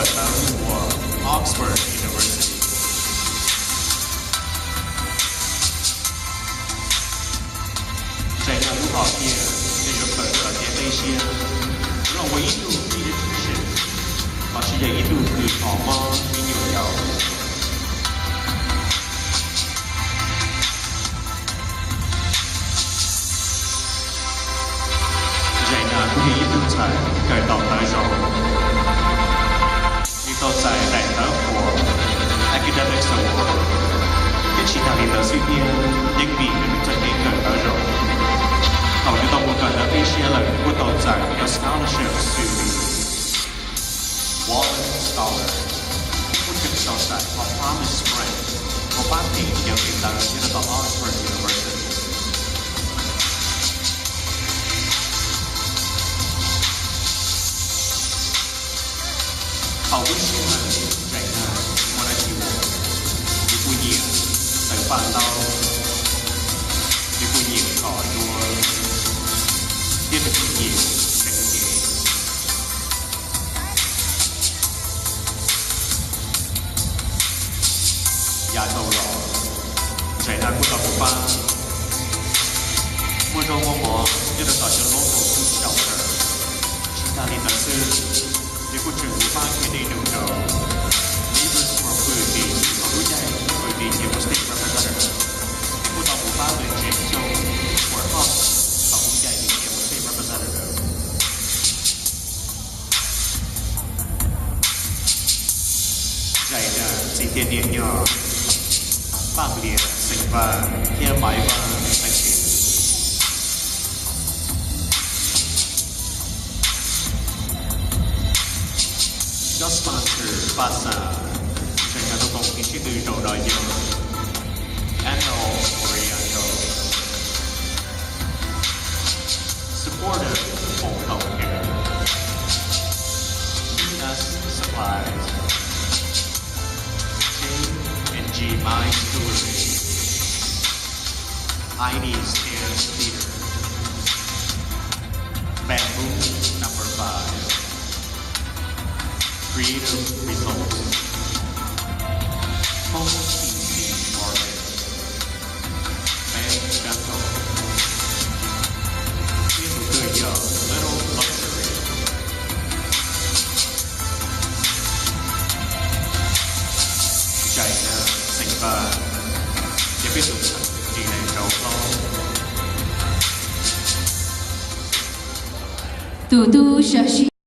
kawm ntawv mus ua Oxford University. Zaim no lub hom phiaj nej yuav kawm txog kev qib siab, los ua ib tug pediatrician, los sis yog ib tug kws kho mob ib nyuag yaus. Zaim no kuj yog ib tug ntxhais kawm tau ntawv zoo, nws tau txais daim ntawv qhuas Academic Award, thiab tsis tas li ntawd xwb thiab, yeej vim nws txoj kev kawm ntawv zoo, thaum nws tau mus kawm ntawv qib siab lawm kuj tau txais cov scholarship xws li Wallen Scholar, kuj tseem tau txais Palm Springs, uas pab tim cov kws ntawv nyob rau tom Oxford University. Thaum lub sij hawm zaim no muaj dab tsi ua, nws kuj nyiam tawm paj ntaub, nws kuj nyiam kho duab, thiab nws kuj nyiam seev cev. Yav dhau los, zaim no kuj tau mus pab muaj zaub muaj mov nyob rau tom cov local food shelter. Tsis tas li ntawd xwb, nws kuj tseem mus pab kiag dej num rau Neighbors for Food Week thaum lub caij Food Week nws mus state representative, kuj tau mus pab lwm tsev xyoo for Hope thaum lub caij nws mus state representative. Zaim no txiv thiab niam nyob Paj Lias xeem Vaj thiab Maiv Vaj xeem Lis. Cov sponsor paj xav, zaim no tau koom tiv tswj ntws zaum no yog Anno Oriental, Supportive Home Health Care, T S Supplies, J and G Mines Jewelry, Heidi's Hair Theater, Bamboo Number Five, Creative Results, Home P C Market, Bang Dental, thiab tus twg yog Little Luxury. Zaim no xeem Vaj, yog peb tus ntxhais tsis hais rau hlob. Tus tub sawv sib